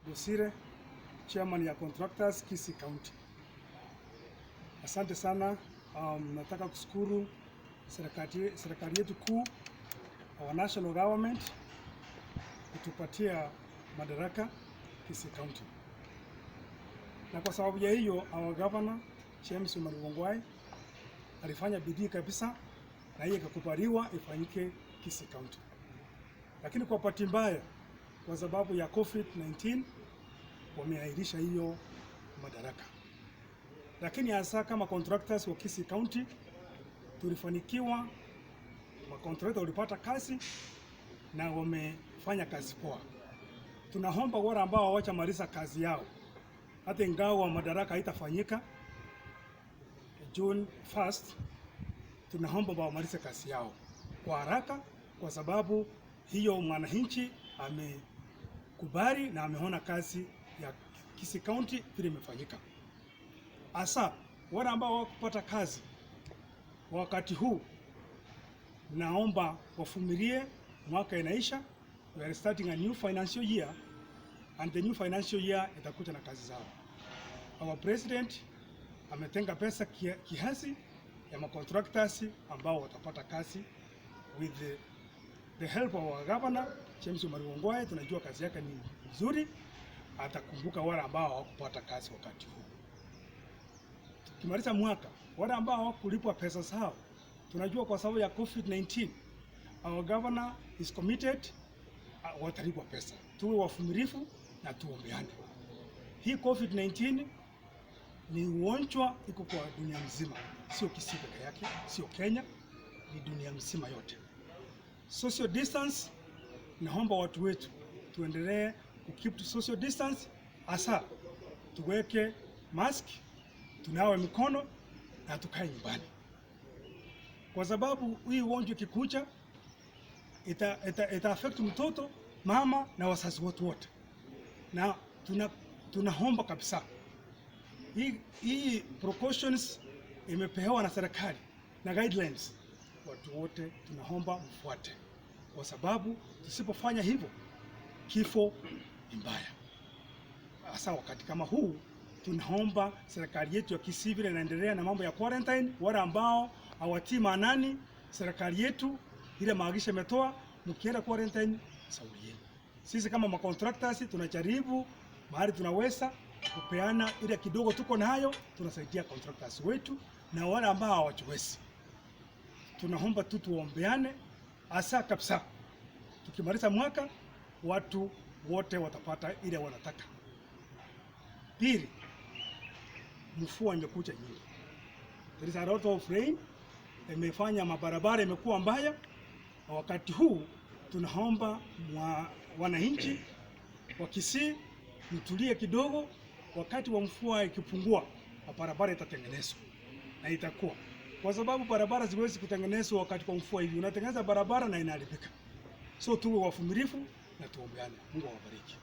Bosire, chairman ya contractors Kisii County. Asante sana. Nataka kushukuru serikali yetu kuu, our national government, kutupatia madaraka Kisii County, na kwa sababu ya hiyo our governor James Omari Ongwae alifanya bidii kabisa na hiyo ikakubaliwa ifanyike Kisii County, lakini kwa bahati mbaya, kwa sababu ya COVID-19 wameahirisha hiyo madaraka, lakini hasa kama contractors wa Kisii County tulifanikiwa, macontractor walipata kazi na wamefanya kazi poa. Tunaomba wale ambao hawajamaliza kazi yao, hata ingawa madaraka haitafanyika June 1st, tunaomba wamalize kazi yao kwa haraka, kwa sababu hiyo mwananchi amekubali na ameona kazi ya Kisii County vile imefanyika. Hasa wale ambao hawakupata kazi wakati huu, naomba wavumilie, mwaka inaisha. We are starting a new financial year and the new financial year itakuja na kazi zao. Our president ametenga pesa kiasi ya macontractors ambao watapata kazi with the help of our governor James Omari Ongwae. Tunajua kazi yake ni nzuri, atakumbuka wale ambao hawakupata kazi wakati huu. Tukimaliza mwaka, wale ambao hawakulipwa pesa zao, tunajua kwa sababu ya COVID-19, our governor is committed, watalipwa pesa. Tuwe wavumilivu na tuombeane. Hii COVID-19 ni ugonjwa iko kwa dunia mzima, sio Kisii peke yake, sio Kenya, ni dunia mzima yote. Social distance, naomba watu wetu tuendelee ku keep to social distance, hasa tuweke mask, tunawe mikono na tukae nyumbani, kwa sababu hii ugonjwa ikikuja ita affect mtoto, mama na wazazi wetu wote, na tunaomba kabisa hii precautions imepewa na serikali na guidelines, watu wote tunaomba mfuate, kwa sababu tusipofanya hivyo kifo ni mbaya. Hasa wakati kama huu, tunaomba serikali yetu ya Kisii vile inaendelea na mambo ya quarantine, wale ambao hawatii maanani serikali yetu ile maagizo imetoa, mkienda quarantine, shauri yenu. Sisi kama macontractors tunajaribu mahali tunaweza kupeana ile kidogo tuko nayo, tunasaidia contractors wetu na wale ambao hawajiwezi. Tunaomba tu tuombeane, hasa kabisa tukimaliza mwaka watu wote watapata ile wanataka. Pili, mvua imekuja nyingi. There is a lot of rain, imefanya mabarabara imekuwa mbaya. Na wakati huu tunaomba wananchi wa Kisii mtulie kidogo, wakati wa mvua ikipungua, barabara itatengenezwa na itakuwa, kwa sababu barabara ziwezi kutengenezwa wakati kwa mvua hivi, unatengeneza barabara na inaharibika. So tuwe wavumilivu na tuombeane. Mungu awabariki.